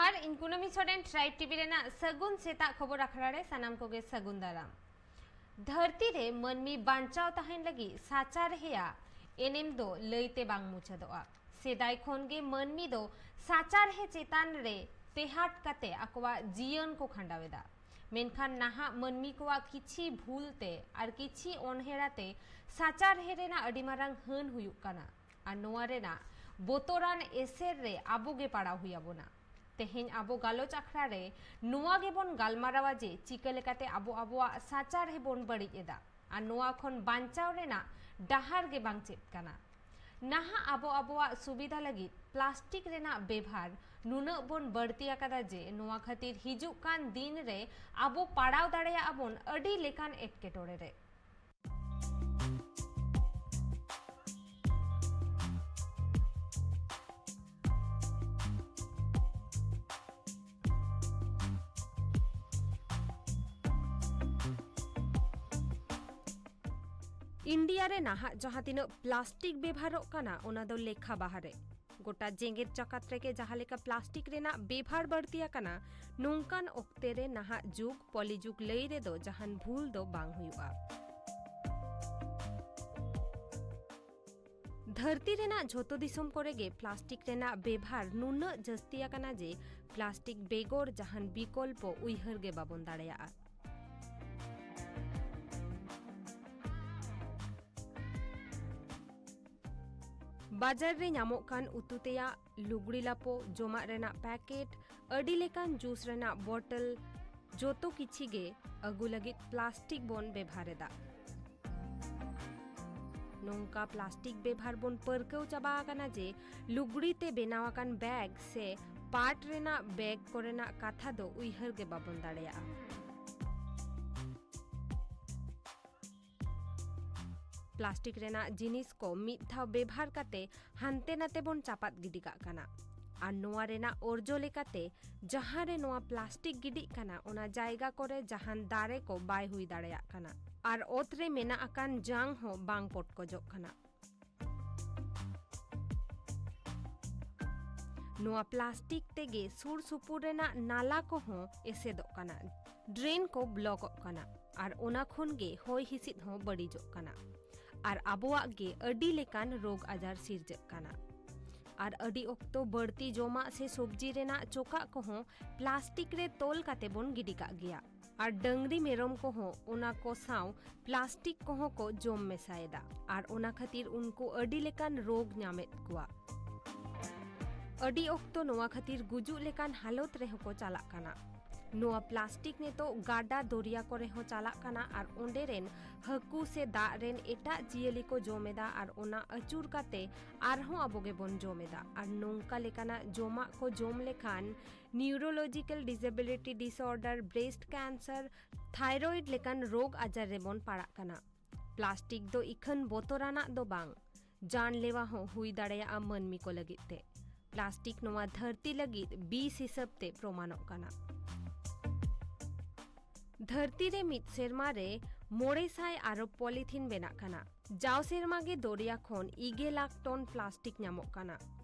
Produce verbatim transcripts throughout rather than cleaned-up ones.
ᱟᱨ ᱤᱧ ᱠᱩᱱᱟᱹᱢᱤ Soren, tribe TV ᱨᱮᱱᱟᱜ ᱥᱟᱹᱜᱩᱱ ᱥᱮᱛᱟᱜ ᱠᱷᱚᱵᱚᱨ ᱟᱠᱷᱲᱟ ᱨᱮ ᱥᱟᱱᱟᱢ ᱠᱚᱜᱮ ᱥᱟᱹᱜᱩᱱ ᱫᱟᱨᱟᱢ᱾ ᱫᱷᱟᱹᱨᱛᱤ ᱨᱮ ᱢᱟᱹᱱᱢᱤ ᱵᱟᱧᱪᱟᱣ ᱛᱟᱦᱮᱱ ᱞᱟᱹᱜᱤᱫ ᱥᱟᱪᱟᱨᱦᱮᱭᱟᱜ ᱮᱱᱮᱢ ᱫᱚ ᱞᱟᱹᱭᱛᱮ ᱵᱟᱝ ᱢᱩᱪᱟᱹᱫᱚᱜᱼᱟ᱾ ᱥᱮᱫᱟᱭ ᱠᱷᱚᱱ ᱜᱮ ᱢᱟᱹᱱᱢᱤ ᱫᱚ ᱥᱟᱪᱟᱨᱦᱮ ᱪᱮᱛᱟᱱ ᱨᱮ ᱴᱮᱦᱟᱴ ᱠᱟᱛᱮ ᱟᱠᱚᱣᱟᱜ ᱡᱤᱭᱚᱱ ᱠᱚ ᱠᱷᱟᱸᱰᱟᱣ ᱮᱫᱟ᱾ ᱢᱮᱱᱠᱷᱟᱱ ᱱᱟᱦᱟᱜ ᱢᱟᱹᱱᱢᱤ ᱠᱚᱣᱟᱜ ᱠᱤᱪᱷᱤ ᱵᱷᱩᱞ ᱛᱮ ᱟᱨ ᱠᱤᱪᱷᱤ ᱚᱱᱦᱮᱲᱟ ᱛᱮ ᱥᱟᱪᱟᱨᱦᱮ ᱨᱮᱱᱟᱜ ᱟᱹᱰᱤ ᱢᱟᱨᱟᱝ ᱦᱟᱹᱱ ᱦᱩᱭᱩᱜ ᱠᱟᱱᱟ᱾ ᱟᱨ ᱱᱚᱣᱟ ᱨᱮᱱᱟᱜ ᱵᱚᱛᱚᱨᱟᱱ ᱮᱥᱮᱨ ᱨᱮ ᱟᱵᱚ ᱜᱮ ᱯᱟᱲᱟᱣ ᱦᱩᱭ ᱟᱵᱚᱱᱟ᱾ ᱛᱮᱦᱮᱧ ᱟᱵᱚ ᱜᱟᱞᱚᱪ ᱟᱠᱷᱲᱟ ᱨᱮ ᱱᱚᱣᱟ ᱜᱮᱵᱚᱱ ᱜᱟᱞᱢᱟᱨᱟᱣᱟ ᱡᱮ ᱪᱤᱠᱟᱹ ᱞᱮᱠᱟᱛᱮ ᱟᱵᱚ ᱟᱵᱚᱣᱟᱜ ᱥᱟᱪᱟᱨᱦᱮ ᱵᱚᱱ ᱵᱟᱹᱲᱤᱡ ᱮᱫᱟ ᱟᱨ ᱱᱚᱣᱟ ᱠᱷᱚᱱ ᱵᱟᱧᱪᱟᱣ ᱨᱮᱱᱟᱜ ᱰᱟᱦᱟᱨ ᱜᱮ ᱵᱟᱝ ᱪᱮᱫ ᱠᱟᱱᱟ᱾ ᱱᱟᱦᱟᱜ ᱟᱵᱚ ᱟᱵᱚᱣᱟᱜ ᱥᱩᱵᱤᱫᱷᱟ ᱞᱟᱹᱜᱤᱫ ᱯᱞᱟᱥᱴᱤᱠ ᱨᱮᱱᱟᱜ ᱵᱮᱵᱷᱟᱨ ᱱᱩᱱᱟᱹᱜ ᱵᱚᱱ ᱵᱟᱹᱲᱛᱤ ᱟᱠᱟᱫᱟ ᱡᱮ ᱱᱚᱣᱟ ᱠᱷᱟᱹᱛᱤᱨ ᱦᱤᱡᱩᱜ ᱠᱟᱱ ᱫᱤᱱ ᱨᱮ ᱟᱵᱚ ᱯᱟᱲᱟᱣ ᱫᱟᱲᱮᱭᱟᱜᱼᱟ ᱵᱚᱱ ᱟᱹᱰᱤ ᱞᱮᱠᱟᱱ ᱮᱴᱠᱮᱴᱚᱬᱮ ᱨᱮ᱾ ᱤᱱᱰᱤᱭᱟ ᱨᱮ ᱱᱟᱦᱟᱜ ᱡᱟᱦᱟᱸ ᱛᱤᱱᱟᱹᱜ ᱯᱞᱟᱥᱴᱤᱠ ᱵᱮᱵᱷᱟᱨᱚᱜ ᱠᱟᱱᱟ, ᱚᱱᱟ ᱫᱚ ᱞᱮᱠᱷᱟ ᱵᱟᱦᱨᱮ᱾ ᱜᱚᱴᱟ ᱡᱮᱜᱮᱛ ᱡᱟᱠᱟᱛ ᱨᱮᱜᱮ ᱡᱟᱦᱟᱸ ᱞᱮᱠᱟ ᱯᱞᱟᱥᱴᱤᱠ ᱨᱮᱱᱟᱜ ᱵᱮᱵᱷᱟᱨ ᱵᱟᱹᱲᱛᱤ ᱟᱠᱟᱱᱟ, ᱱᱚᱝᱠᱟᱱ ᱚᱠᱛᱮ ᱨᱮ ᱱᱟᱦᱟᱜ ᱡᱩᱜᱽ ᱯᱚᱞᱤᱡᱩᱜᱽ ᱞᱟᱹᱭ ᱨᱮᱫᱚ ᱡᱟᱦᱟᱱ ᱵᱷᱩᱞ ᱫᱚ ᱵᱟᱝ ᱦᱩᱭᱩᱜᱼᱟ᱾ ᱫᱷᱟᱹᱨᱛᱤ ᱨᱮᱱᱟᱜ ᱡᱷᱚᱛᱚ ᱫᱤᱥᱚᱢ ᱠᱚᱨᱮ ᱜᱮ ᱯᱞᱟᱥᱴᱤᱠ ᱨᱮᱱᱟᱜ ᱵᱮᱵᱷᱟᱨ ᱱᱩᱱᱟᱹᱜ ᱡᱟᱹᱥᱛᱤ ᱟᱠᱟᱱᱟ ᱡᱮ ᱯᱞᱟᱥᱴᱤᱠ ᱵᱮᱜᱚᱨ ᱡᱟᱦᱟᱱ ᱵᱤᱠᱚᱞᱯᱚ ᱩᱭᱦᱟᱹᱨ ᱜᱮ ᱵᱟᱵᱚᱱ ᱫᱟᱲᱮᱭᱟᱜᱼᱟ᱾ ᱵᱟᱡᱟᱨ ᱨᱮ ᱧᱟᱢᱚᱜ ᱠᱟᱱ ᱩᱛᱩ ᱛᱮᱭᱟᱜ, ᱞᱩᱜᱽᱲᱤ ᱞᱟᱯᱚ, ᱡᱚᱢᱟᱜ ᱨᱮᱱᱟᱜ ᱯᱮᱠᱮᱴ, ᱟᱹᱰᱤ ᱞᱮᱠᱟᱱ ᱡᱩᱥ ᱨᱮᱱᱟᱜ ᱵᱚᱴᱚᱞ, ᱡᱚᱛᱚ ᱠᱤᱪᱷᱤ ᱜᱮ ᱟᱹᱜᱩ ᱞᱟᱹᱜᱤᱫ ᱯᱞᱟᱥᱴᱤᱠ ᱵᱚᱱ ᱵᱮᱵᱷᱟᱨ ᱮᱫᱟ᱾ ᱱᱚᱝᱠᱟ ᱯᱞᱟᱥᱴᱤᱠ ᱵᱮᱵᱷᱟᱨ ᱵᱚᱱ ᱯᱟᱹᱨᱠᱟᱹᱣ ᱪᱟᱵᱟ ᱟᱠᱟᱱᱟ ᱡᱮ ᱞᱩᱜᱽᱲᱤ ᱛᱮ ᱵᱮᱱᱟᱣ ᱟᱠᱟᱱ ᱵᱮᱜᱽ ᱥᱮ ᱯᱟᱴ ᱨᱮᱱᱟᱜ ᱵᱮᱜᱽ ᱠᱚᱨᱮᱱᱟᱜ ᱠᱟᱛᱷᱟ ᱫᱚ ᱩᱭᱦᱟᱹᱨ ᱜᱮ ᱵᱟᱵᱚᱱ ᱫᱟᱲᱮᱭᱟᱜᱼᱟ᱾ ᱯᱞᱟᱥᱴᱤᱠ ᱨᱮᱱᱟᱜ ᱡᱤᱱᱤᱥ ᱠᱚ ᱢᱤᱫ ᱫᱷᱟᱣ ᱵᱮᱵᱷᱟᱨ ᱠᱟᱛᱮ ᱦᱟᱱᱛᱮ ᱱᱟᱛᱮ ᱵᱚᱱ ᱪᱟᱯᱟᱫ ᱜᱤᱰᱤ ᱠᱟᱜ ᱠᱟᱱᱟ᱾ ᱟᱨ ᱱᱚᱣᱟ ᱨᱮᱱᱟᱜ ᱚᱨᱡᱚ ᱞᱮᱠᱟᱛᱮ ᱡᱟᱦᱟᱸ ᱨᱮ ᱱᱚᱣᱟ ᱯᱞᱟᱥᱴᱤᱠ ᱜᱤᱰᱤᱜ ᱠᱟᱱᱟ, ᱚᱱᱟ ᱡᱟᱭᱜᱟ ᱠᱚᱨᱮ ᱡᱟᱦᱟᱱ ᱫᱟᱨᱮ ᱠᱚ ᱵᱟᱭ ᱦᱩᱭ ᱫᱟᱲᱮᱭᱟᱜ ᱠᱟᱱᱟ᱾ ᱟᱨ ᱚᱛ ᱨᱮ ᱢᱮᱱᱟᱜ ᱟᱠᱟᱱ ᱡᱟᱝ ᱦᱚᱸ ᱵᱟᱝ ᱯᱚᱴᱠᱚᱡᱚᱜ ᱠᱟᱱᱟ᱾ ᱱᱚᱣᱟ ᱯᱞᱟᱥᱴᱤᱠ ᱛᱮᱜᱮ ᱥᱩᱨ ᱥᱩᱯᱩᱨ ᱨᱮᱱᱟᱜ ᱱᱟᱞᱟ ᱠᱚᱦᱚᱸ ᱮᱥᱮᱫᱚᱜ ᱠᱟᱱᱟ, ᱰᱨᱮᱱ ᱠᱚ ᱵᱞᱚᱠᱚᱜ ᱠᱟᱱᱟ, ᱟᱨ ᱚᱱᱟ ᱠᱷᱚᱱ ᱜᱮ ᱦᱚᱭ ᱦᱤᱸᱥᱤᱫ ᱦᱚᱸ ᱵᱟᱹᱲᱤᱡᱚᱜ ᱠᱟᱱᱟ᱾ ᱟᱨ ᱟᱵᱚᱣᱟᱜ ᱜᱮ ᱟᱹᱰᱤ ᱞᱮᱠᱟᱱ ᱨᱳᱜᱽ ᱟᱡᱟᱨ ᱥᱤᱨᱡᱟᱹᱜ ᱠᱟᱱᱟ᱾ ᱟᱨ ᱟᱹᱰᱤ ᱚᱠᱛᱚ ᱵᱟᱹᱲᱛᱤ ᱡᱚᱢᱟᱜ ᱥᱮ ᱥᱚᱵᱽᱡᱤ ᱨᱮᱱᱟᱜ ᱪᱚᱠᱟᱜ ᱠᱚᱦᱚᱸ ᱯᱞᱟᱥᱴᱤᱠ ᱨᱮ ᱛᱚᱞ ᱠᱟᱛᱮ ᱵᱚᱱ ᱜᱤᱰᱤ ᱠᱟᱜ ᱜᱮᱭᱟ᱾ ᱟᱨ ᱰᱟᱹᱝᱨᱤ ᱢᱮᱨᱚᱢ ᱠᱚᱦᱚᱸ ᱚᱱᱟ ᱠᱚ ᱥᱟᱶ ᱯᱞᱟᱥᱴᱤᱠ ᱠᱚᱦᱚᱸ ᱠᱚ ᱡᱚᱢ ᱢᱮᱥᱟᱭᱮᱫᱟ᱾ ᱟᱨ ᱚᱱᱟ ᱠᱷᱟᱹᱛᱤᱨ ᱩᱱᱠᱩ ᱟᱹᱰᱤ ᱞᱮᱠᱟᱱ ᱨᱳᱜᱽ ᱧᱟᱢᱮᱫ ᱠᱚᱣᱟ᱾ ᱟᱹᱰᱤ ᱚᱠᱛᱚ ᱱᱚᱣᱟ ᱠᱷᱟᱹᱛᱤᱨ ᱜᱩᱡᱩᱜ ᱞᱮᱠᱟᱱ ᱦᱟᱞᱚᱛ ᱨᱮᱦᱚᱸ ᱠᱚ ᱪᱟᱞᱟᱜ ᱠᱟᱱᱟ᱾ ᱱᱚᱣᱟ ᱯᱞᱟᱥᱴᱤᱠ ᱱᱤᱛᱚᱜ ᱜᱟᱰᱟ ᱫᱚᱨᱭᱟ ᱠᱚᱨᱮ ᱦᱚᱸ ᱪᱟᱞᱟᱜ ᱠᱟᱱᱟ ᱟᱨ ᱚᱸᱰᱮ ᱨᱮᱱ ᱦᱟᱹᱠᱩ ᱥᱮ ᱫᱟᱜ ᱨᱮᱱ ᱮᱴᱟᱜ ᱡᱤᱭᱟᱹᱞᱤ ᱠᱚ ᱡᱚᱢ ᱮᱫᱟ ᱟᱨ ᱚᱱᱟ ᱟᱹᱪᱩᱨ ᱠᱟᱛᱮ ᱟᱨᱦᱚᱸ ᱟᱵᱚ ᱜᱮᱵᱚᱱ ᱡᱚᱢ ᱮᱫᱟ᱾ ᱟᱨ ᱱᱚᱝᱠᱟ ᱞᱮᱠᱟᱱᱟᱜ ᱡᱚᱢᱟᱜ ᱠᱚ ᱡᱚᱢ ᱞᱮᱠᱷᱟᱱ ᱱᱤᱭᱩᱨᱳᱞᱚᱡᱤᱠᱟᱞ ᱰᱤᱥᱮᱵᱤᱞᱤᱴᱤ ᱰᱤᱥᱚᱨᱰᱟᱨ, ᱵᱨᱮᱥᱴ ᱠᱮᱱᱥᱟᱨ, ᱛᱷᱟᱭᱨᱚᱭᱮᱰ ᱞᱮᱠᱟᱱ ᱨᱳᱜᱽ ᱟᱡᱟᱨ ᱨᱮᱵᱚᱱ ᱯᱟᱲᱟᱜ ᱠᱟᱱᱟ᱾ ᱯᱞᱟᱥᱴᱤᱠ ᱫᱚ ᱤᱠᱷᱟᱹᱱ ᱵᱚᱛᱚᱨᱟᱱᱟᱜ ᱫᱚ ᱵᱟᱝ, ᱡᱟᱱᱞᱮᱣᱟ ᱦᱚᱸ ᱦᱩᱭ ᱫᱟᱲᱮᱭᱟᱜᱼᱟ ᱢᱟᱹᱱᱢᱤ ᱠᱚ ᱞᱟᱹᱜᱤᱫ ᱛᱮ᱾ ᱯᱞᱟᱥᱴᱤᱠ ᱱᱚᱣᱟ ᱫᱷᱟᱹᱨᱛᱤ ᱞᱟᱹᱜᱤᱫ ᱵᱤᱥ ᱦᱤᱥᱟᱹᱵ ᱛᱮ ᱯᱨᱚᱢᱟᱱᱚᱜ ᱠᱟᱱᱟ᱾ ᱫᱷᱟᱹᱨᱛᱤ ᱨᱮ ᱢᱤᱫ ᱥᱮᱨᱢᱟ ᱨᱮ ᱢᱚᱬᱮ ᱥᱟᱭ ᱟᱨᱚᱵ ᱯᱚᱞᱤᱛᱷᱤᱱ ᱵᱮᱱᱟᱜ ᱠᱟᱱᱟ᱾ ᱡᱟᱣ ᱥᱮᱨᱢᱟ ᱜᱮ ᱫᱚᱨᱭᱟ ᱠᱷᱚᱱ ᱤᱜᱮ ᱞᱟᱠᱷ ᱴᱚᱱ ᱯᱞᱟᱥᱴᱤᱠ ᱧᱟᱢᱚᱜ ᱠᱟᱱᱟ,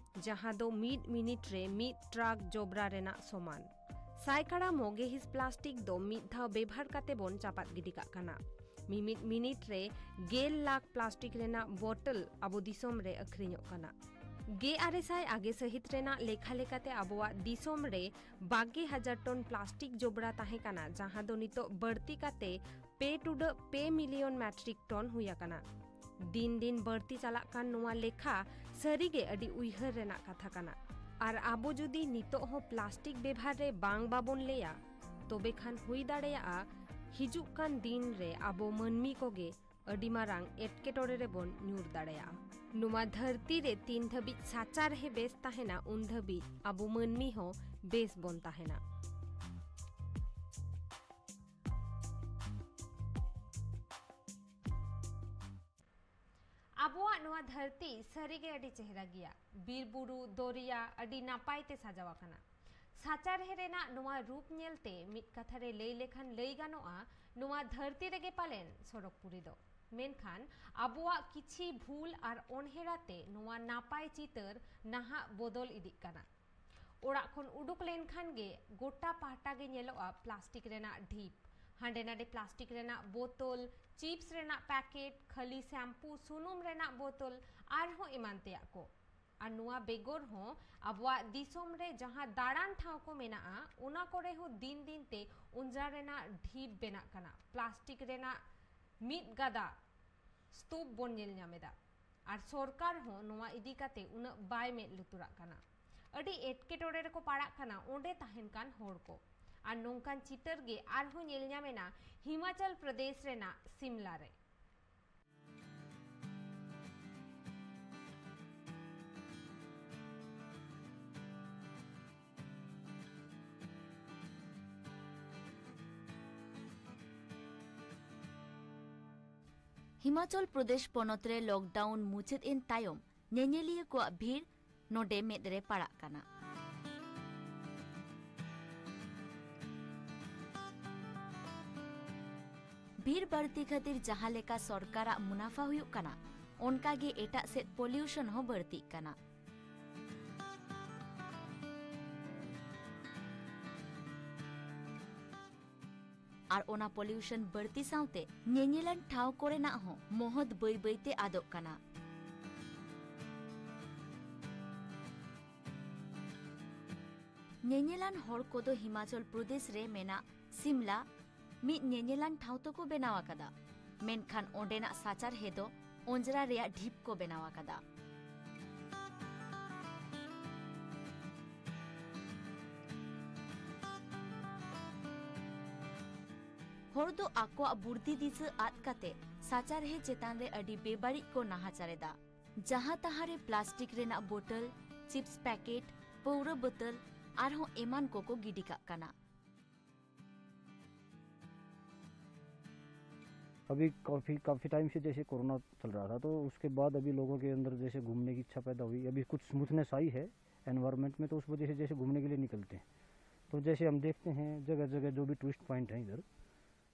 ᱡᱟᱦᱟᱸ ᱫᱚ ᱢᱤᱫ ᱢᱤᱱᱤᱴ ᱨᱮ ᱢᱤᱫ ᱴᱨᱟᱠ ᱡᱚᱵᱽᱨᱟ ᱨᱮᱱᱟᱜ ᱥᱚᱢᱟᱱ᱾ ᱥᱟᱭᱠᱟᱲᱟ ᱢᱚᱜᱮ ᱦᱤᱸᱥ ᱯᱞᱟᱥᱴᱤᱠ ᱫᱚ ᱢᱤᱫ ᱫᱷᱟᱣ ᱵᱮᱵᱷᱟᱨ ᱠᱟᱛᱮ ᱵᱚᱱ ᱪᱟᱯᱟᱫ ᱜᱤᱰᱤ ᱠᱟᱜ ᱠᱟᱱᱟ᱾ ᱢᱤᱢᱤᱫ ᱢᱤᱱᱤᱴ ᱨᱮ ᱜᱮᱞ ᱞᱟᱠᱷ ᱯᱞᱟᱥᱴᱤᱠ ᱨᱮᱱᱟᱜ ᱵᱚᱴᱚᱞ ᱟᱵᱚ ᱫᱤᱥᱚᱢ ᱨᱮ ᱟᱹᱠᱷᱨᱤᱧᱚᱜ ᱠᱟᱱᱟ᱾ ᱜᱮᱞ ᱟᱨᱮ ᱥᱟᱭ ᱟᱜᱮ ᱥᱟᱹᱦᱤᱛ ᱨᱮᱱᱟᱜ ᱞᱮᱠᱷᱟ ᱞᱮᱠᱟᱛᱮ ᱟᱵᱚᱣᱟᱜ ᱫᱤᱥᱚᱢ ᱨᱮ ᱵᱟᱜᱮ ᱦᱟᱡᱟᱨ ᱴᱚᱱ ᱯᱞᱟᱥᱴᱤᱠ ᱡᱚᱵᱽᱨᱟ ᱛᱟᱦᱮᱸ ᱠᱟᱱᱟ, ᱡᱟᱦᱟᱸ ᱫᱚ ᱱᱤᱛᱚᱜ ᱵᱟᱹᱲᱛᱤ ᱠᱟᱛᱮ ᱯᱮ ᱴᱩᱰᱟᱹᱜ ᱯᱮ ᱢᱤᱞᱤᱭᱚᱱ ᱢᱮᱴᱨᱤᱠ ᱴᱚᱱ ᱦᱩᱭ ᱟᱠᱟᱱᱟ᱾ ᱫᱤᱱ ᱫᱤᱱ ᱵᱟᱹᱲᱛᱤ ᱪᱟᱞᱟᱜ ᱠᱟᱱ ᱱᱚᱣᱟ ᱞᱮᱠᱷᱟ ᱥᱟᱹᱨᱤᱜᱮ ᱟᱹᱰᱤ ᱩᱭᱦᱟᱹᱨ ᱨᱮᱱᱟᱜ ᱠᱟᱛᱷᱟ ᱠᱟᱱᱟ᱾ ᱟᱨ ᱟᱵᱚ ᱡᱩᱫᱤ ᱱᱤᱛᱚᱜ ᱦᱚᱸ ᱯᱞᱟᱥᱴᱤᱠ ᱵᱮᱵᱷᱟᱨ ᱨᱮ ᱵᱟᱝ ᱵᱟᱵᱚᱱ ᱞᱟᱹᱭᱟ, ᱛᱚᱵᱮ ᱠᱷᱟᱱ ᱦᱩᱭ ᱫᱟᱲᱮᱭᱟᱜᱼᱟ ᱦᱤᱡᱩᱜ ᱠᱟᱱ ᱫᱤᱱ ᱨᱮ ᱟᱵᱚ ᱢᱟᱹᱱᱢᱤ ᱠᱚᱜᱮ ᱟᱹᱰᱤ ᱢᱟᱨᱟᱝ ᱮᱴᱠᱮᱴᱚᱬᱮ ᱨᱮᱵᱚᱱ ᱧᱩᱨ ᱫᱟᱲᱮᱭᱟᱜᱼᱟ᱾ ᱱᱚᱣᱟ ᱫᱷᱟᱹᱨᱛᱤ ᱨᱮ ᱛᱤᱱ ᱫᱷᱟᱹᱵᱤᱡ ᱥᱟᱪᱟᱨᱦᱮ ᱵᱮᱥ ᱛᱟᱦᱮᱱᱟ, ᱩᱱ ᱫᱷᱟᱹᱵᱤᱡ ᱟᱵᱚ ᱢᱟᱹᱱᱢᱤ ᱦᱚᱸ ᱵᱮᱥ ᱵᱚᱱ ᱛᱟᱦᱮᱱᱟ᱾ ᱟᱵᱚᱣᱟᱜ ᱱᱚᱣᱟ ᱫᱷᱟᱹᱨᱛᱤ ᱥᱟᱹᱨᱤᱜᱮ ᱟᱹᱰᱤ ᱪᱮᱦᱨᱟ ᱜᱮᱭᱟ᱾ ᱵᱤᱨ ᱵᱩᱨᱩ, ᱫᱚᱨᱭᱟ ᱟᱹᱰᱤ ᱱᱟᱯᱟᱭ ᱛᱮ ᱥᱟᱡᱟᱣ ᱟᱠᱟᱱᱟ᱾ ᱥᱟᱪᱟᱨᱦᱮ ᱨᱮᱱᱟᱜ ᱱᱚᱣᱟ ᱨᱩᱯ ᱧᱮᱞᱛᱮ ᱢᱤᱫ ᱠᱟᱛᱷᱟ ᱨᱮ ᱞᱟᱹᱭ ᱞᱮᱠᱷᱟᱱ ᱞᱟᱹᱭ ᱜᱟᱱᱚᱜᱼᱟ, ᱱᱚᱣᱟ ᱫᱷᱟᱹᱨᱛᱤ ᱨᱮᱜᱮ ᱯᱟᱞᱮᱱ ᱥᱚᱨᱚᱜᱽᱯᱩᱨᱤ ᱫᱚ᱾ ᱢᱮᱱᱠᱷᱟᱱ ᱟᱵᱚᱣᱟᱜ ᱠᱤᱪᱷᱤ ᱵᱷᱩᱞ ᱟᱨ ᱚᱱᱦᱮᱲᱟ ᱛᱮ ᱱᱚᱣᱟ ᱱᱟᱯᱟᱭ ᱪᱤᱛᱟᱹᱨ ᱱᱟᱦᱟᱜ ᱵᱚᱫᱚᱞ ᱤᱫᱤᱜ ᱠᱟᱱᱟ᱾ ᱚᱲᱟᱜ ᱠᱷᱚᱱ ᱩᱰᱩᱠ ᱞᱮᱱᱠᱷᱟᱱ ᱜᱮ ᱜᱚᱴᱟ ᱯᱟᱦᱴᱟ ᱜᱮ ᱧᱮᱞᱚᱜᱼᱟ ᱯᱞᱟᱥᱴᱤᱠ ᱨᱮᱱᱟᱜ ᱰᱷᱤᱯ᱾ ᱦᱟᱸᱰᱮ ᱱᱟᱰᱮ ᱯᱞᱟᱥᱴᱤᱠ ᱨᱮᱱᱟᱜ ᱵᱳᱛᱚᱞ, ᱪᱤᱯᱥ ᱨᱮᱱᱟᱜ ᱯᱮᱠᱮᱴ, ᱠᱷᱟᱹᱞᱤ ᱥᱮᱢᱯᱩ, ᱥᱩᱱᱩᱢ ᱨᱮᱱᱟᱜ ᱵᱳᱛᱚᱞ, ᱟᱨᱦᱚᱸ ᱮᱢᱟᱱ ᱛᱮᱭᱟᱜ ᱠᱚ᱾ ᱟᱨ ᱱᱚᱣᱟ ᱵᱮᱜᱚᱨ ᱦᱚᱸ ᱟᱵᱚᱣᱟᱜ ᱫᱤᱥᱚᱢ ᱨᱮ ᱡᱟᱦᱟᱸ ᱫᱟᱬᱟᱱ ᱴᱷᱟᱶ ᱠᱚ ᱢᱮᱱᱟᱜᱼᱟ, ᱚᱱᱟ ᱠᱚᱨᱮ ᱦᱚᱸ ᱫᱤᱱ ᱫᱤᱱ ᱛᱮ ᱚᱸᱡᱽᱨᱟ ᱨᱮᱱᱟᱜ ᱰᱷᱤᱯ ᱵᱮᱱᱟᱜ ᱠᱟᱱᱟ, ᱯᱞᱟᱥᱴᱤᱠ ᱨᱮᱱᱟᱜ ᱢᱤᱫ ᱜᱟᱫᱟ ᱥᱛᱩᱯ ᱵᱚᱱ ᱧᱮᱞ ᱧᱟᱢ ᱮᱫᱟ᱾ ᱟᱨ ᱥᱚᱨᱠᱟᱨ ᱦᱚᱸ ᱱᱚᱣᱟ ᱤᱫᱤ ᱠᱟᱛᱮ ᱩᱱᱟᱹᱜ ᱵᱟᱭ ᱢᱮᱫ ᱞᱩᱛᱩᱨᱟᱜ ᱠᱟᱱᱟ᱾ ᱟᱹᱰᱤ ᱮᱴᱠᱮᱴᱚᱬᱮ ᱨᱮᱠᱚ ᱯᱟᱲᱟᱜ ᱠᱟᱱᱟ ᱚᱸᱰᱮ ᱛᱟᱦᱮᱱ ᱠᱟᱱ ᱦᱚᱲ ᱠᱚ᱾ ᱟᱨ ᱱᱚᱝᱠᱟᱱ ᱪᱤᱛᱟᱹᱨ ᱜᱮ ᱟᱨᱦᱚᱸ ᱧᱮᱞ ᱧᱟᱢ ᱮᱱᱟ ᱦᱤᱢᱟᱪᱚᱞ ᱯᱨᱚᱫᱮᱥ ᱨᱮᱱᱟᱜ ᱥᱤᱢᱞᱟ ᱨᱮ᱾ ᱦᱤᱢᱟᱪᱚᱞ ᱯᱨᱚᱫᱮᱥ ᱯᱚᱱᱚᱛ ᱨᱮ ᱞᱚᱠᱰᱟᱣᱩᱱ ᱢᱩᱪᱟᱹᱫ ᱮᱱ ᱛᱟᱭᱚᱢ ᱧᱮᱧᱮᱞᱤᱭᱟᱹ ᱠᱚᱣᱟᱜ ᱵᱷᱤᱲ ᱱᱚᱰᱮ ᱢᱮᱫ ᱨᱮ ᱯᱟᱲᱟᱜ ᱠᱟᱱᱟ᱾ ᱵᱷᱤᱲ ᱵᱟᱹᱲᱛᱤ ᱠᱷᱟᱹᱛᱤᱨ ᱡᱟᱦᱟᱸ ᱞᱮᱠᱟ ᱥᱚᱨᱠᱟᱨᱟᱜ ᱢᱩᱱᱟᱯᱷᱟ ᱦᱩᱭᱩᱜ ᱠᱟᱱᱟ, ᱚᱱᱠᱟ ᱜᱮ ᱮᱴᱟᱜ ᱥᱮᱫ ᱯᱚᱞᱤᱭᱩᱥᱚᱱ ᱦᱚᱸ ᱵᱟᱹᱲᱛᱤᱜ ᱠᱟᱱᱟ᱾ ᱟᱨ ᱚᱱᱟ ᱯᱚᱞᱤᱭᱩᱥᱚᱱ ᱵᱟᱹᱲᱛᱤ ᱥᱟᱶᱛᱮ ᱧᱮᱧᱮᱞᱟᱱ ᱴᱷᱟᱶ ᱠᱚᱨᱮᱱᱟᱜ ᱦᱚᱸ ᱢᱚᱦᱚᱛ ᱵᱟᱹᱭ ᱵᱟᱹᱭ ᱛᱮ ᱟᱫᱚᱜ ᱠᱟᱱᱟ᱾ ᱧᱮᱧᱮᱞᱟᱱ ᱦᱚᱲ ᱠᱚᱫᱚ ᱦᱤᱢᱟᱪᱚᱞ ᱯᱨᱚᱫᱮᱥ ᱨᱮ ᱢᱮᱱᱟᱜ ᱥᱤᱢᱞᱟ ᱢᱤᱫ ᱧᱮᱧᱮᱞᱟᱱ ᱴᱷᱟᱶ ᱛᱮᱠᱚ ᱵᱮᱱᱟᱣ ᱟᱠᱟᱫᱟ, ᱢᱮᱱᱠᱷᱟᱱ ᱚᱸᱰᱮᱱᱟᱜ ᱥᱟᱪᱟᱨᱦᱮ ᱫᱚ ᱚᱸᱡᱽᱨᱟ ᱨᱮᱭᱟᱜ ᱰᱷᱤᱯ ᱠᱚ ᱵᱮᱱᱟᱣ ᱟᱠᱟᱫᱟ᱾ ᱦᱚᱲ ᱫᱚ ᱟᱠᱚᱣᱟᱜ ᱵᱩᱨᱫᱷᱤ ᱫᱤᱥᱟᱹ ᱟᱫ ᱠᱟᱛᱮ ᱥᱟᱪᱟᱨᱦᱮ ᱪᱮᱛᱟᱱ ᱨᱮ ᱟᱹᱰᱤ ᱵᱮᱵᱟᱹᱲᱤᱡ ᱠᱚ ᱱᱟᱦᱟᱪᱟᱨ ᱮᱫᱟ᱾ ᱡᱟᱦᱟᱸ ᱛᱟᱦᱟᱸ ᱨᱮ ᱯᱞᱟᱥᱴᱤᱠ ᱨᱮᱱᱟᱜ ᱵᱳᱛᱚᱞ, ᱪᱤᱯᱥ ᱯᱮᱠᱮᱴ, ᱯᱟᱹᱣᱨᱟᱹ ᱵᱳᱛᱚᱞ ᱟᱨᱦᱚᱸ ᱮᱢᱟᱱ ᱠᱚᱠᱚ ᱜᱤᱰᱤ ᱠᱟᱜ ᱠᱟᱱᱟ᱾ अभी काफ़ी काफ़ी टाइम से जैसे कोरोना चल रहा था, तो उसके बाद अभी लोगों के अंदर जैसे घूमने की इच्छा पैदा हुई, अभी कुछ स्मूथनेस आई है एनवायरनमेंट में, तो उस वजह से जैसे घूमने के लिए निकलते हैं। तो जैसे हम देखते हैं जगह जगह जो भी टूरिस्ट पॉइंट हैं इधर,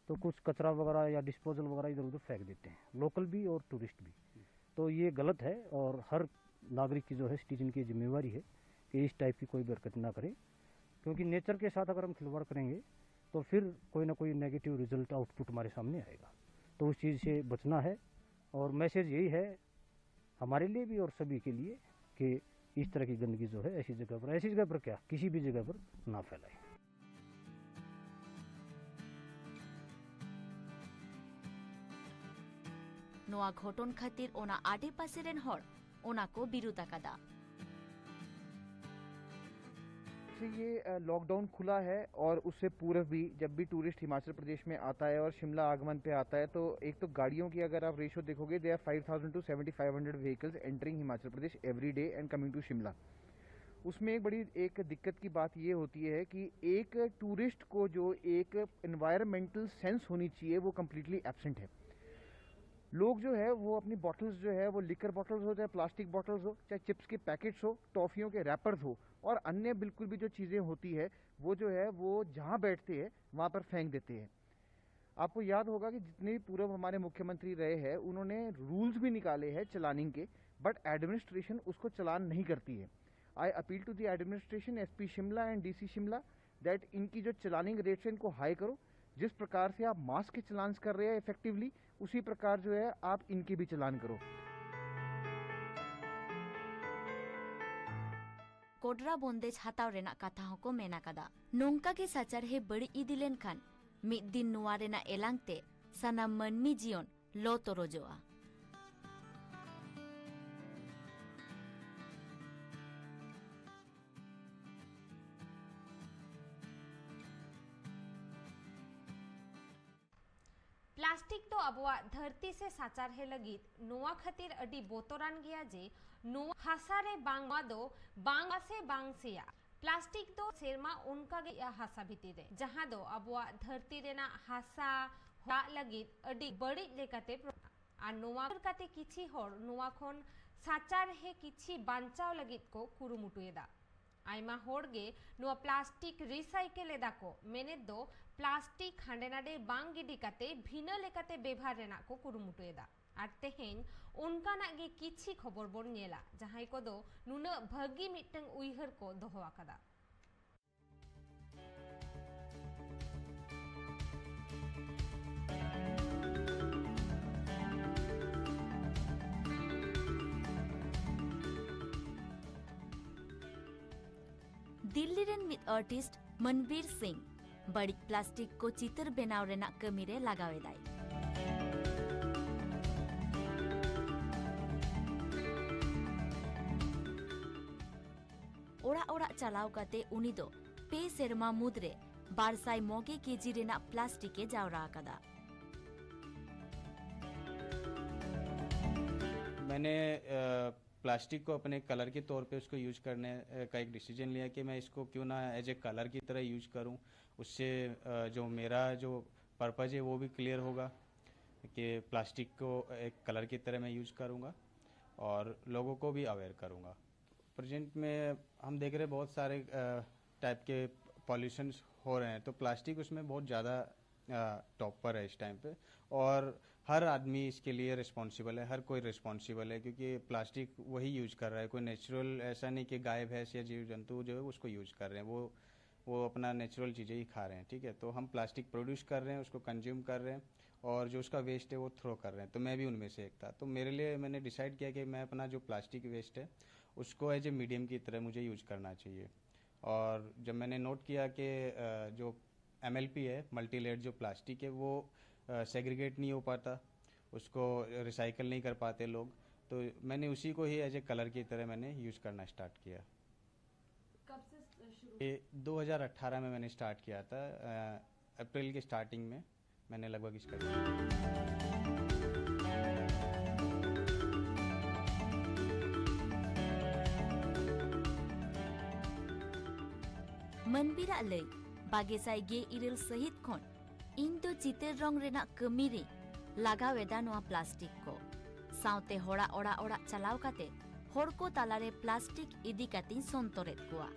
तो कुछ कचरा वगैरह या डिस्पोजल वगैरह इधर उधर फेंक देते हैं, लोकल भी और टूरिस्ट भी। तो ये गलत है और हर नागरिक की जो है सिटीजन की जिम्मेवारी है इस टाइप की कोई हरकत ना करें, क्योंकि नेचर के साथ अगर हम खिलवाड़ करेंगे तो फिर कोई ना कोई नेगेटिव रिजल्ट, आउटपुट हमारे सामने आएगा। तो उस चीज़ से बचना है। और मैसेज यही है हमारे लिए भी और सभी के लिए कि इस तरह की गंदगी जो है ऐसी जगह पर, ऐसी जगह पर क्या, किसी भी जगह पर ना फैलाएं। ᱱᱚᱣᱟ ᱜᱷᱚᱴᱚᱱ ᱠᱷᱟᱹᱛᱤᱨ ᱚᱱᱟ ᱟᱰᱮᱯᱟᱥᱮ ᱨᱮᱱ ᱦᱚᱲ ᱚᱱᱟ ᱠᱚ ᱵᱤᱨᱩᱫ ᱟᱠᱟᱫᱟ᱾ से ये लॉकडाउन खुला है और उससे पूर्व भी जब भी टूरिस्ट हिमाचल प्रदेश में आता है और शिमला आगमन पे आता है, तो एक तो गाड़ियों की अगर आप रेशियो देखोगे, there are five thousand to seventy five hundred vehicles entering Himachal Pradesh every day and coming to Shimla। उसमें एक बड़ी एक दिक्कत की बात ये होती है कि एक टूरिस्ट को जो एक एनवायरमेंटल सेंस होनी चाहिए, वो कम्प्लीटली एब्सेंट है। लोग जो है वो अपनी बॉटल्स जो है, वो लिकर बॉटल्स हो, चाहे प्लास्टिक बॉटल्स हो, चाहे चिप्स के पैकेट्स हो, टॉफियों के रैपर्स हो और अन्य बिल्कुल भी जो चीज़ें होती है, वो जो है वो जहाँ बैठते हैं वहाँ पर फेंक देते हैं। आपको याद होगा कि जितने भी पूर्व हमारे मुख्यमंत्री रहे हैं, उन्होंने रूल्स भी निकाले हैं चलानिंग के, बट एडमिनिस्ट्रेशन उसको चलान नहीं करती है। I appeal to the administration, S P Shimla and D C Shimla, that इनकी जो चलानिंग रेट्स है इनको हाई करो। जिस प्रकार से आप मास्क के चलान्स कर रहे हैं इफेक्टिवली, उसी प्रकार जो है आप इनके भी चलान करो। ᱠᱚᱰᱨᱟ ᱵᱚᱱᱫᱮᱡᱽ ᱦᱟᱛᱟᱣ ᱨᱮᱱᱟᱜ ᱠᱟᱛᱷᱟ ᱦᱚᱸᱠᱚ ᱢᱮᱱ ᱟᱠᱟᱫᱟ᱾ ᱱᱚᱝᱠᱟ ᱜᱮ ᱥᱟᱪᱟᱨᱦᱮ ᱵᱟᱹᱲᱤᱡ ᱤᱫᱤ ᱞᱮᱱᱠᱷᱟᱱ ᱢᱤᱫ ᱫᱤᱱ ᱱᱚᱣᱟ ᱨᱮᱱᱟᱜ ᱮᱞᱟᱝ ᱛᱮ ᱥᱟᱱᱟᱢ ᱢᱟᱹᱱᱢᱤ ᱡᱤᱭᱚᱱ ᱞᱚ ᱛᱚᱨᱚᱡᱚᱜᱼᱟ᱾ ᱯᱞᱟᱥᱴᱤᱠ ᱫᱚ ᱟᱵᱚᱣᱟᱜ ᱫᱷᱟᱹᱨᱛᱤ ᱥᱮ ᱥᱟᱪᱟᱨᱦᱮ ᱞᱟᱹᱜᱤᱫ ᱱᱚᱣᱟ ᱠᱷᱟᱹᱛᱤᱨ ᱟᱹᱰᱤ ᱵᱚᱛᱚᱨᱟᱱ ᱜᱮᱭᱟ ᱡᱮ ᱱᱚᱣᱟ ᱦᱟᱥᱟ ᱨᱮ ᱵᱟᱝ, ᱱᱚᱣᱟ ᱫᱚ ᱵᱟᱝ ᱥᱮ ᱵᱟᱝ ᱥᱮᱭᱟ᱾ ᱯᱞᱟᱥᱴᱤᱠ ᱫᱚ ᱥᱮᱨᱢᱟ ᱚᱱᱠᱟ ᱜᱮ ᱦᱟᱥᱟ ᱵᱷᱤᱛᱤᱨ ᱨᱮ, ᱡᱟᱦᱟᱸ ᱫᱚ ᱟᱵᱚᱣᱟᱜ ᱫᱷᱟᱹᱨᱛᱤ ᱨᱮᱱᱟᱜ ᱦᱟᱥᱟ, ᱦᱚᱲᱟᱜ ᱞᱟᱹᱜᱤᱫ ᱟᱹᱰᱤ ᱵᱟᱹᱲᱤᱡ ᱞᱮᱠᱟᱛᱮ ᱯᱨᱚ-, ᱟᱨ ᱱᱚᱣᱟ ᱠᱷᱟᱹᱛᱤᱨ ᱠᱟᱛᱮ ᱠᱤᱪᱷᱤ ᱦᱚᱲ ᱱᱚᱣᱟ ᱠᱷᱚᱱ ᱥᱟᱪᱟᱨᱦᱮ ᱠᱤᱪᱷᱤ ᱵᱟᱧᱪᱟᱣ ᱞᱟᱹᱜᱤᱫ ᱠᱚ ᱠᱩᱨᱩᱢᱩᱴᱩᱭᱮᱫᱟ᱾ ᱟᱭᱢᱟ ᱦᱚᱲ ᱜᱮ ᱱᱚᱣᱟ ᱯᱞᱟᱥᱴᱤᱠ ᱨᱤᱥᱟᱭᱠᱮᱞ ᱮᱫᱟ ᱠᱚ, ᱢᱮᱱᱮᱫ ᱫᱚ ᱯᱞᱟᱥᱴᱤᱠ ᱦᱟᱸᱰᱮ ᱱᱟᱰᱮ ᱵᱟᱝ ᱜᱤᱰᱤ ᱠᱟᱛᱮ ᱵᱷᱤᱱᱟᱹ ᱞᱮᱠᱟᱛᱮ ᱵᱮᱵᱷᱟᱨ ᱨᱮᱱᱟᱜ ᱠᱚ ᱠᱩᱨᱩᱢᱩᱴᱩᱭᱮᱫᱟ᱾ ᱟᱨ ᱛᱮᱦᱮᱧ ᱚᱱᱠᱟᱱᱟᱜ ᱜᱮ ᱠᱤᱪᱷᱤ ᱠᱷᱚᱵᱚᱨ ᱵᱚᱱ ᱧᱮᱞᱟ, ᱡᱟᱦᱟᱸᱭ ᱠᱚᱫᱚ ᱱᱩᱱᱟᱹᱜ ᱵᱷᱟᱹᱜᱤ ᱢᱤᱫᱴᱟᱝ ᱩᱭᱦᱟᱹᱨ ᱠᱚ ᱫᱚᱦᱚ ᱟᱠᱟᱫᱟ᱾ ᱫᱤᱞᱞᱤ ᱨᱮᱱ ᱢᱤᱫ ᱟᱨᱴᱤᱥᱴ ᱢᱚᱱᱵᱤᱨ ᱥᱤᱝ ᱵᱟᱹᱲᱤᱡ ᱯᱞᱟᱥᱴᱤᱠ ᱠᱚ ᱪᱤᱛᱟᱹᱨ ᱵᱮᱱᱟᱣ ᱨᱮᱱᱟᱜ ᱠᱟᱹᱢᱤ ᱨᱮ ᱞᱟᱜᱟᱣ ᱮᱫᱟᱭ᱾ ᱚᱲᱟᱜ ᱚᱲᱟᱜ ᱪᱟᱞᱟᱣ ᱠᱟᱛᱮ ᱩᱱᱤ ᱫᱚ ᱯᱮ ᱥᱮᱨᱢᱟ ᱢᱩᱫᱽᱨᱮ ᱵᱟᱨ ᱥᱟᱭ ᱢᱚᱜᱮ ᱠᱮᱡᱤ ᱨᱮᱱᱟᱜ ᱯᱞᱟᱥᱴᱤᱠ ᱮ ᱡᱟᱣᱨᱟ ᱟᱠᱟᱫᱟ᱾ मैंने प्लास्टिक को अपने कलर के तौर पे उसको यूज करने का एक डिसीजन लिया कि मैं इसको क्यों ना एज ए कलर की तरह यूज करूं। उससे जो मेरा जो पर्पज है वो भी क्लियर होगा कि प्लास्टिक को एक कलर की तरह मैं यूज करूंगा और लोगों को भी अवेयर करूंगा। प्रेजेंट में हम देख रहे हैं बहुत सारे टाइप के पॉल्यूशंस हो रहे हैं, तो प्लास्टिक उसमें बहुत ज़्यादा टॉप पर है इस टाइम पे। और हर आदमी इसके लिए रिस्पॉन्सिबल है, हर कोई रिस्पॉन्सिबल है, क्योंकि प्लास्टिक वही यूज कर रहा है। कोई नेचुरल, ऐसा नहीं कि गाय भैंस या जीव जंतु जो है उसको यूज कर रहे हैं, वो वो अपना नेचुरल चीज़ें ही खा रहे हैं, ठीक है। तो हम प्लास्टिक प्रोड्यूस कर रहे हैं, उसको कंज्यूम कर रहे हैं, और जो उसका वेस्ट है वो थ्रो कर रहे हैं, तो मैं भी उनमें से एक था। तो मेरे लिए, मैंने डिसाइड किया कि मैं अपना जो प्लास्टिक वेस्ट है उसको एज ए मीडियम की तरह मुझे यूज करना चाहिए। और जब मैंने नोट किया कि जो एम है, मल्टी लेयर्ड जो प्लास्टिक है, वो सेग्रीगेट नहीं हो पाता, उसको रिसाइकल नहीं कर पाते लोग, तो मैंने उसी को ही एज ए कलर की तरह मैंने यूज करना स्टार्ट किया। कब से शुरू? ये दो हज़ार अठारह में मैंने स्टार्ट किया था। अप्रैल के स्टार्टिंग में मैंने लगभग इसका ᱢᱟᱱᱵᱤᱨᱟᱜ ᱞᱟᱹᱭ, ᱵᱟᱜᱮ ᱥᱟᱭ ᱜᱮ ᱤᱨᱟᱹᱞ ᱥᱟᱹᱦᱤᱛ ᱠᱷᱚᱱ ᱤᱧ ᱫᱚ ᱪᱤᱛᱟᱹᱨ ᱨᱚᱝ ᱨᱮᱱᱟᱜ ᱠᱟᱹᱢᱤ ᱨᱮᱧ ᱞᱟᱜᱟᱣ ᱮᱫᱟ ᱱᱚᱣᱟ ᱯᱞᱟᱥᱴᱤᱠ ᱠᱚ᱾ ᱥᱟᱶᱛᱮ ᱦᱚᱲᱟᱜ ᱚᱲᱟᱜ ᱚᱲᱟᱜ ᱪᱟᱞᱟᱣ ᱠᱟᱛᱮ ᱦᱚᱲ ᱠᱚ ᱛᱟᱞᱟᱨᱮ ᱯᱞᱟᱥᱴᱤᱠ ᱤᱫᱤ ᱠᱟᱛᱮᱧ ᱥᱚᱱᱛᱚᱨᱮᱫ ᱠᱚᱣᱟ᱾